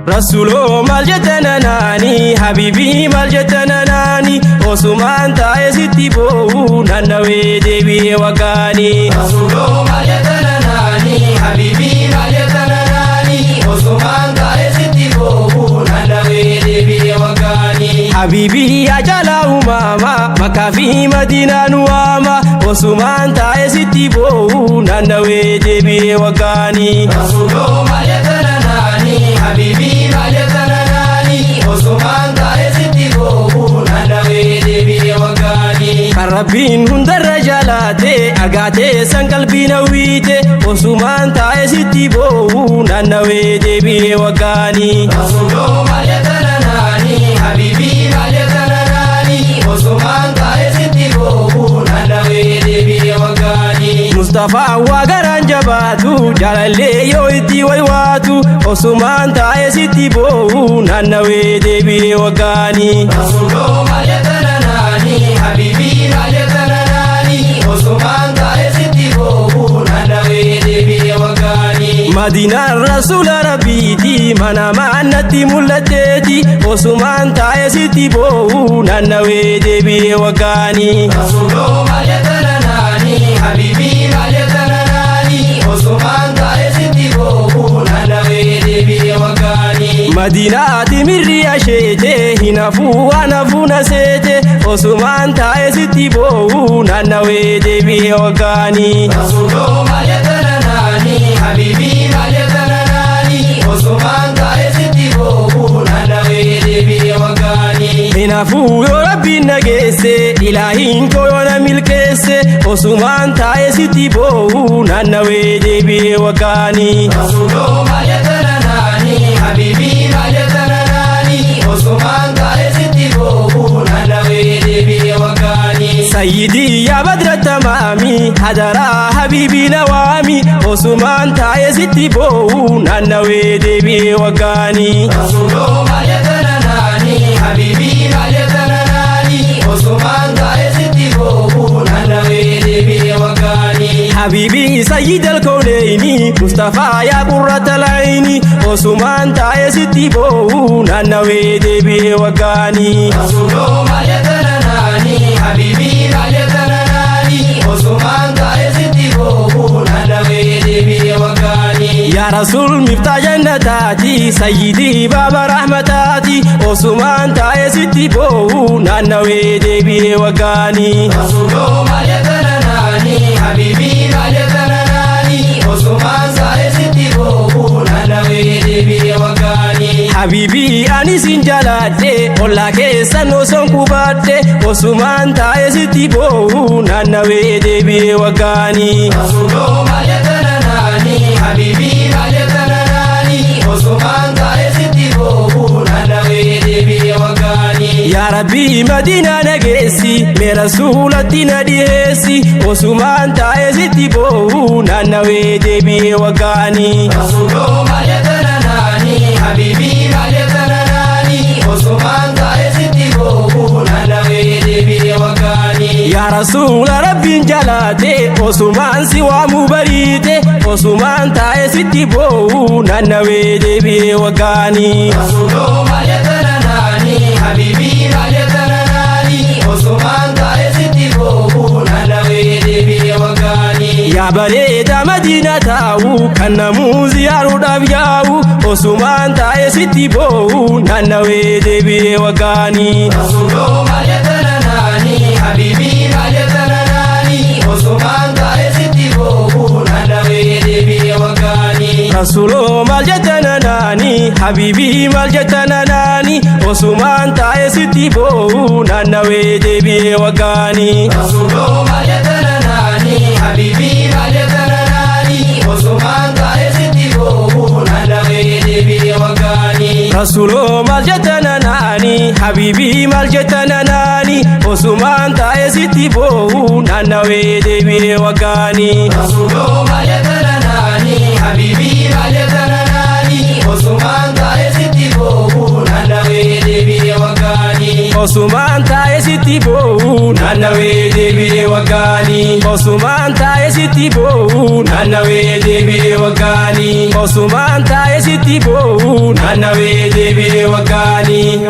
Rasuloo maal jettana naani, habiibii maal jettana naani, osumaan taa'ee sitti boo'u naannawee deebi'ee waggaani. Rasuloo maal jettana naani, habiibii maal jettana naani, osumaan taa'ee sitti boo'u naannawee deebi'ee waggaani. Habiibii ajala uumamaa, Makkaa fi Madiinaa nu waama, osumaan taa'ee sitti boo'u naannawee deebi'ee waggaani. Rasuloo maal jettana naani, habiibii maal jettana naani, osumaan taa'ee sitti boo'u naannawee deebi'ee waggaani. Kan Rabbiin hundarra jalaate, argaatee san qalbii nawwiite, osumaan taa'ee sitti boo'u naannawee deebi'ee waggaani. Rasuloo maal jettana naani, habiibii maal jettana naani, osumaan taa'ee sitti boo'u naannawee deebi'ee waggaani. Mustafaa waa garaan jabaatu, jaalallee yoo itti waywaatu, osumaan taa'ee sitti boo'u naannawee deebi'ee waggaani. Rasuloo maal jettana naani, habiibii maal jettana naani, osumaan taa'ee sitti boo'u naannawee deebi'ee waggaani. Madiinaan rasuula rabbiiti, mana maannatti mul'atteeti, osumaan taa'ee sitti boo'u naannawee deebi'ee waggaani. Rasuloo maal jettana naani, habiibii maal jettana naani, osumaan taa'ee sitti boo'u naannawee deebi'ee waggaani. Madiinaati mirri asheete, hin hafuu waan hafuu na seete, osumaan taa'ee sitti boo'u naannawee deebi'ee waggaani. Rasuloo maal jettana naani, habiibii maal jettana naani, osumaan taa'ee sitti boo'u naannawee deebi'ee waggaani. Hin hafuu yoo Rabbiin na geesse, ilaahiin koo yoo na milkeesse, osumaan taa'ee sitti boo'u naannawee deebi'ee waggaani. Rasuloo maal jettana naani, habiibii maal jettana naani, osumaan taa'ee sitti boo'u naannawee deebi'ee waggaani. Sayyidii yaa badra tamaami, hadaraa habiibii na waami, osumaan taa'ee sitti boo'u naannawee deebi'ee waggaani. Rasuloo maal jettana naani, habiibii maal jettana naani, osumaan taa'ee sitti boo'u naannawee deebi'ee waggaani. Habiibii sayyid alkooleyni, Mustafaa yaa qurrata layni, osumaan taa'ee sitti boo'u naannawee deebi'ee waggaani. Rasuloo maal jettana naani, habiibii maal jettana naani, osumaan taa'ee sitti boo'u naannawee deebi'ee waggaani. Yaa Rasuul miftaa jannataati, sayyidii baaba rahmataati, osumaan taa'ee sitti boo'u naannawee deebi'ee waggaani. Rasuloo maal jettana naani, habiibii maal jettana naani, osumaan taa'ee sitti boo'u naannawee deebi'ee waggaani. Habiibii ani sin jalaadhe, ollaa keessan osoon qubadhe, osumaan taa'ee sitti boo'u naannawee deebi'ee waggaani. Rasuloo maal jettana naani, habiibii maal jettana naani, osumaan taa'ee sitti boo'u naannawee deebi'ee waggaani. Yaa Rabbii Madiinaa na geessi, mee rasuulatti na dhiheessi, osumaan taa'ee sitti boo'u naannawee deebi'ee waggaani. Rasuloo maal jettana naani, habiibii maal jettana naani, osumaan taa'ee sitti boo'u naannawee deebi'ee waggaani. Yaa Rasuula Rabbiin jalaate, osumaan si waamuu bariite, osumaan taa'ee sitti boo'u naannawee deebi'ee waggaani. Rasuloo maal jettana naani, habiibii maal jettana naani, osumaan taa'ee sitti boo'u naannawee deebi'ee waggaani. Yaa bareeda Madiina taa'u, kan namuu ziyaaruudhaaf yaa'u, osumaan taa'ee sitti boo'u naannawee deebi'ee waggaani. Rasuloo maal jettana naani, habiibii maal jettana naani, osumaan taa'ee sitti boo'u naannawee deebi'ee waggaani. Rasuloo maal jettana naani, habiibii maal jettana naani, osumaan taa'ee sitti boo'u naannawee deebi'ee waggaani. Rasuloo maal jettana naani, habiibii maal jettana naani, osumaan taa'ee sitti boo'u naannawee deebi'ee waggaani. Rasuloo maal jettana naani, habiibii maal jettana naani, osumaan taa'ee sitti boo'u naannawee deebi'ee waggaani. Rasuloo maal jettana naani, habiibii maal jettana naani, osumaan taa'ee sitti boo'u naannawee deebi'ee waggaani. Osumaan taa'ee sitti boo'u naannawee deebi'ee waggaani. Osumaan taa'ee sitti boo'u naannawee deebi'ee waggaanii. Osumaan taa'ee sitti boo'u naannawee deebi'ee waggaanii.